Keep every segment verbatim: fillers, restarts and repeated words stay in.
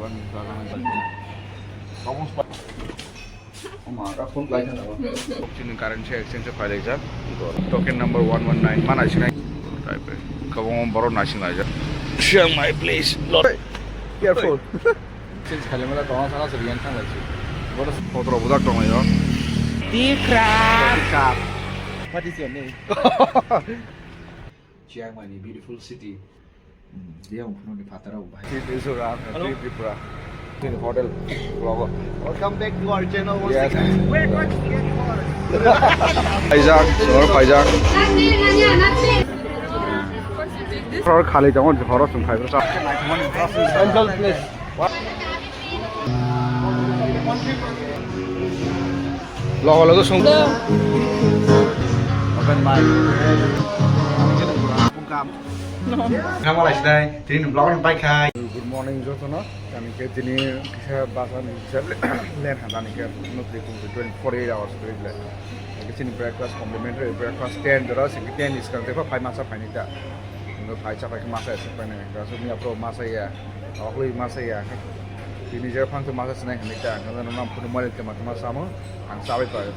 Chini currency exchange o phailai jak. Token number one one nine mana sinai. Type. Kabang borok naising laijak. Chiang Mai, please. Lord. Careful. Change khali mala tong sana sir yang thang lai. Bodo photo budak tong yo. Dikra. What is your name? Chiang Mai ni beautiful city. Dia ang phunukni phataro bai. Tripura, Tripura. Ini hotel logo. Welcome back to our channel once again. We're going to get lost. Phaijak, sor phaijak. Sor khali tongo, horo sung khai. Central place. Logo logo sung. Open mic. Bungkam. Kamalai sinai, tini vlog ni pai khai. Good morning jotono. Kami ke tini kisa basan kisa len handa ni ke nutri kum twenty four eight hours kri le. Kini breakfast complimentary breakfast ten jora sing ten is kan tepa five masa paini ta. Nung pai cha pai masa se paini. Kasu ni apro masa ya. Awak lui masa ya. Tini je phang tu masa sinai hini ta. Kasu nang phunu mali te masa masa mo. Ang sabai pai.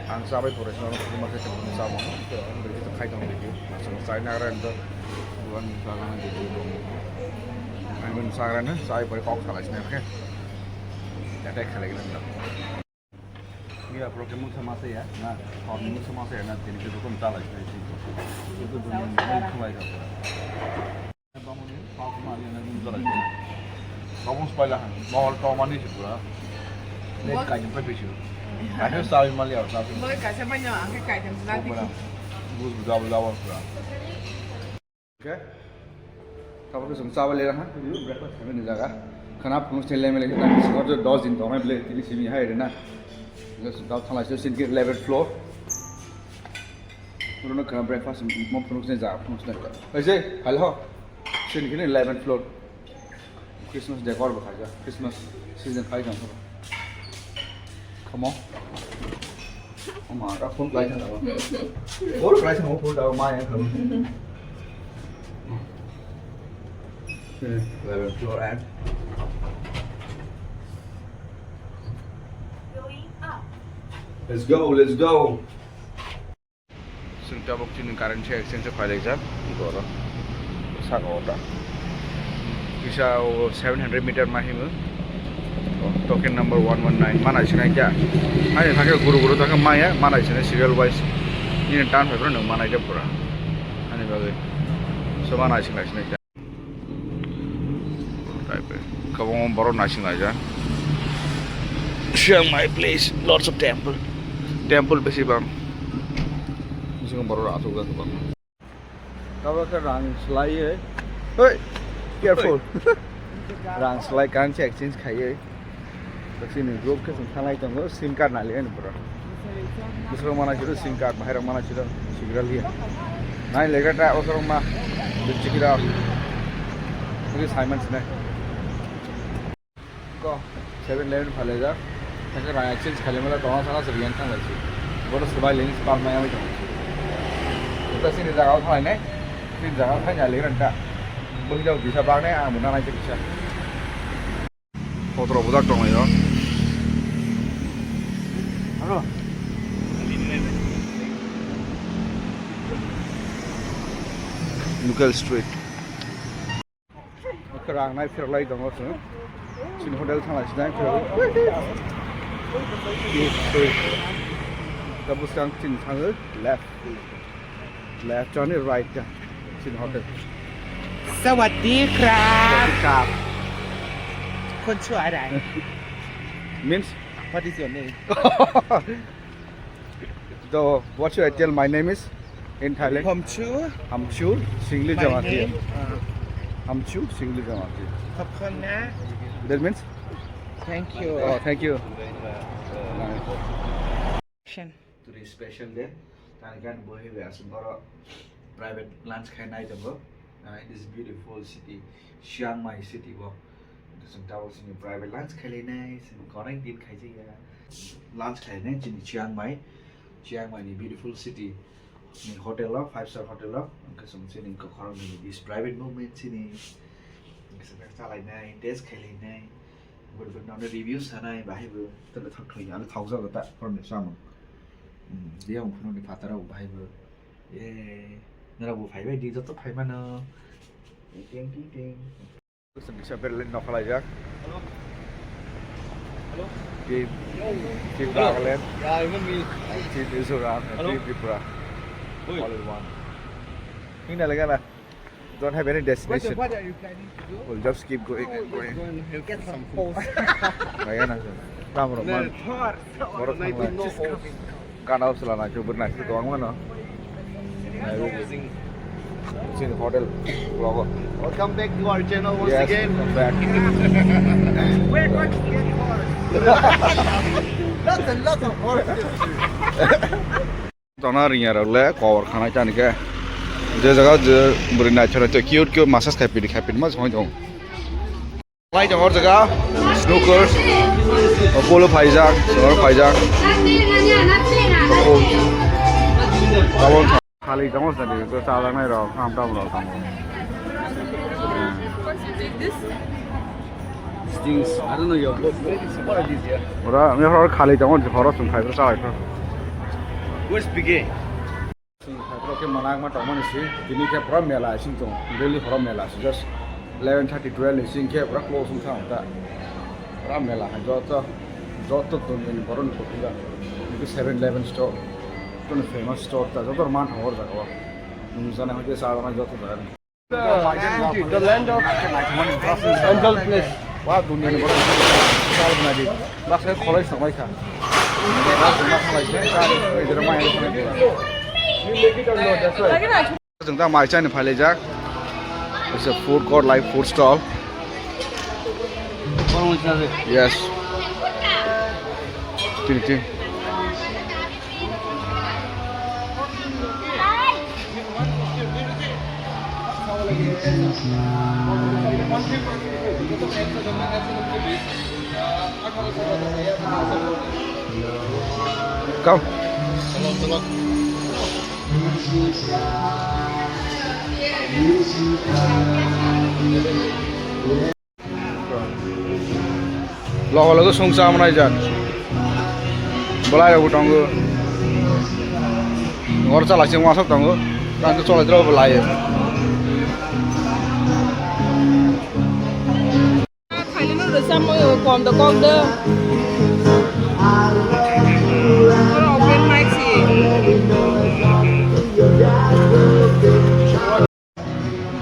Ang sabai pore sino phunu masa se phunu samo. Ang beri tu khai tong beri. Masa masa ini aran tu. Bukan misalnya jadi. Ang bin saran sabai pore kok salah sini oke. Jadi khalai gitu. Iya, proke mungsa masa ya. Nah, kalau mungsa masa ya, nah, jadi kita pun salah sini. Itu dunia ini khalai gitu. Bamuni, kau kemari yang nunggu jalan. Kamu sepala kan, mau tau manis itu lah. Lihat kain pun bisa. Ada sawi mali atau sawi. Boleh kasih banyak, angkat kain nanti. Bus double double pura. Okay. Kamu kesem sawi lera ha, ini breakfast kami ni jaga. Karena pengusaha lain lagi nanti semua tu dos din tau main beli, ini sini hai rena. Terus kau thalah sini ke eleven floor. Uno kena breakfast mo phunuk sini ja phunuk sini. Oi se, hello. Sini kini eleven floor. Christmas decor bo khaja. Christmas season khai jang. Come on. Oh my god, phone kai thang. Bor kai thang phone da ma ya. Eleven floor and let's go, let's go. Chwng tabuk chini currency exchange o phailai jak, oro saka o ta. Kisa o seven hundred meter ma himo. O, token number one one nine, mana sinai kya. Ani thake guru guru thake maya, mana sinai serial wise. Ini tan phai phano nang manai de pura. Ani bagwi. So mana sinai sinai kya. Type. Kabang borok naising laijak. Chiang Mai place, lots of temple. Temple besi bang. Bisingo borok asuk jak bang. Tabuk khe rang slaiwi. Hey, careful. Rang slai currency exchange khaiwi. Chini group khe chwng thanglai tongo, sim card naliani bro. Bwswrok mana chiro sim card, bahai rok mana chiro sigra liya. Nai lega ta bwswrok ma, bichikira. Ini Simon sini. Ko, seven eleven phalai da. Thangka rang exchange khali mala tong sana sir yang thanglai si. Bodo swbai leni spam mai amai tong. Kita sini jaga thanglai nai. Sini jaga khai naligra ta. Bwswk bisa bang nai ang muna nai kisa. Photo rok bujak tong laio. Aro. Local street. Rang nai phirlai tongo chwng. Chini hotel thanglai sinai phirlai. Yes, sorry. Da bwskang chini thango left. Left, chani right ta. Chini hotel. Sawadee krab. Sawadee krab. Konnichiwa, arai. Means? What is your name? So, what should I tell? My name is in Thailand? Hamchu. Hamchu Singli Jamati. Hamchu Singli Jamati. Khop khon na. That means? Thank you. Oh, thank you. Nice. Action. Today special day. Tani kan bohi be asu boro private lunch khai nai tongo. Uh, in this beautiful city, Chiang Mai city bo. Chwng tabuk chini private lunch khai lai nai, chini korai din khai jaya. Lunch khai nai chini Chiang Mai, Chiang Mai ni beautiful city ni hotel o, five star hotel o. Hwnkhe chwng chini kokhorok ni this private movement chini. Chalainai, test khailainai, bwrwi bwrwi nono review sanai, bahai bo tele thok thoi, ano thok jago ta, phone ni samung. Hmm, dia ang phone ni phataro bahai bo. Eh, nara bo phai bai di, joto phai mano. Ting, ting, ting. Bisa berlin no khalai jak. Hello. Hello. Team, team Nagaland. Yeah, even me. And team Mizoram, and Hello. Team Tripura. Oi. All in one. Hingna lega na. Don't have any destination. What, what are you planning to do? We'll just keep going and going. Get some post. Lega na. Ram ram man. Borok thanglai. Gana usla na chubur na chubur tong mano. Sing hotel vlog. Welcome back to our channel once again. Yes, welcome back. We're going to get horse. Lots and lots of horses. Tona ringya rok le kobor khanai tani khe. Je jaga je bwrwi naithok naithok cute cute massage khai pidi khai pidi ma song jong. Lai tong hor jaga snookers, polo phaijak, snookers phaijak. Khali tong hor jaga to chajaknai rok, ham tam rok tong. Things, I don't know, your book. What are these here? Ora, mi hor khali tong hor, hor sum khai, sa khai. Where's Bigay? Sing khai pro ke manak ma tongmani si, tini khe pura mela sing tong, daily pura mela si, just eleven thirty, twelve ni sing khe pura close wng thang ta. Pura mela hai joto, joto tong ni borok ni kothok ga. Ni seven eleven store, tong famous store ta, joto man thang hor jaga o. Nung jana hoite sa jana joto jaga ni. The land of angel place. Wa dunia ni borok sal bwnadi. Baksa kholai songbai kha. Baksa ma khalai se, sa ni jera mai ni. Chwng ta mai chani phailaijak. It's a food court like food stall. Yes. Tin, tin. Come. Logo logo song cha manai jan. Belai rok tongo. Ngor chala sing wasok tongo. Tang cholai rok belai. Khailino rwchapmung kom da kok da. Oro open mic si.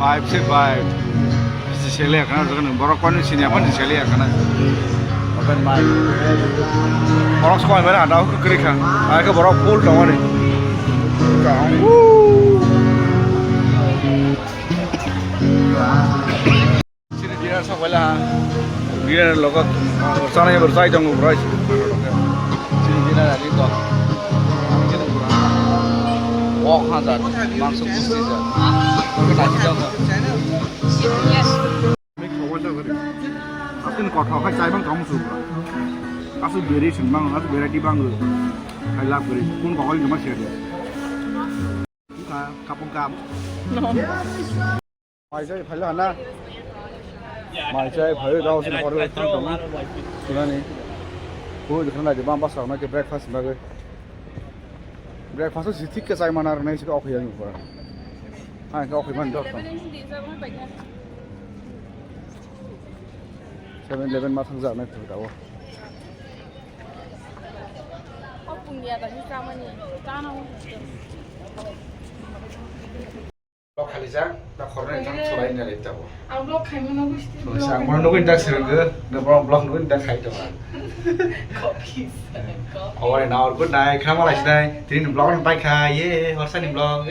Vibe se vibe. Bisi sele ya kana, borok kono sini apa ni sele ya kana. Open mic. Borok sokoi mera ada aku kiri kha. Aku borok full dong ni. Sini dinner sok baila ha. Dinner logo, uh, sana yang berjai dong berjai. Sini dinner ada itu. Wok ha jar, mangso putri jar. Oke, nanti dong. Yes. Asin kotor khai chai bang kamu suka. Asu beri sembang, asu variety bang. Hai lap beri, pun kau kali nama share. Buka, kapung kam. No. Mai chai phaila na. Mai chai phaio dao sini hotel thang tong. Sunani. Bo dikhana di bam basa na ke breakfast na ke. Breakfast si thik ke chai mana nai si ok yang pura. Ha ke ok man dok. Seven eleven ma thang ja nai pura dao. Hopung ya da ni chamani. Chana. Vlog khali ja, na khornai thang cholai na lai tabo. Ang vlog khaimano gusti. Chulai sa, ang vlog nugui tak sirang ge, na vlog, vlog nugui tak khai tabo. Copy sa, copy. Awai na or good night, khama lai sinai. Tini vlog na pai kha, ye, horsa ni vlog.